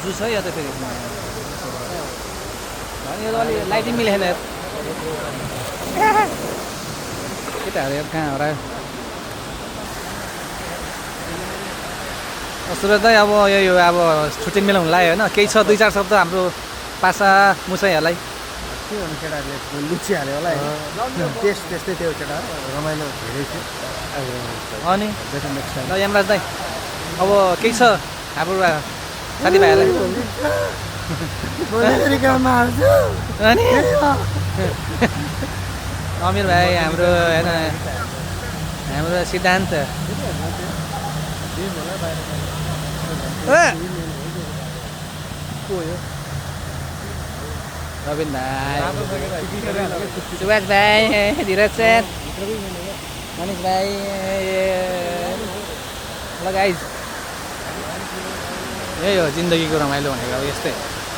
juice है या त फेरि अनि यो त अलि लाइटिङ मिलेन यार केटाहरू यार कहाँ हरायो सुरज दाइ अब यो अब छुट्टी मिलाउनु लाग्यो होइन केही छ 2-4 शब्द हाम्रो पासा मुसाईहरूलाई के भन्नु केटाहरूले लुचिहाल्यो होला त्यस्तै थियो केटा रमाइलो धेरै थियो अनि ल यमराज दाइ अब केही छ हाम्रो साथीभाइहरूलाई अनि अमिर भाइ हाम्रो होइन हाम्रो सिद्धान्त रविन भाइ सुभाष भाइ धीरज सर मनिष भाइ ल गाइज यही हो जिन्दगीको रमाइलो भनेको अब यस्तै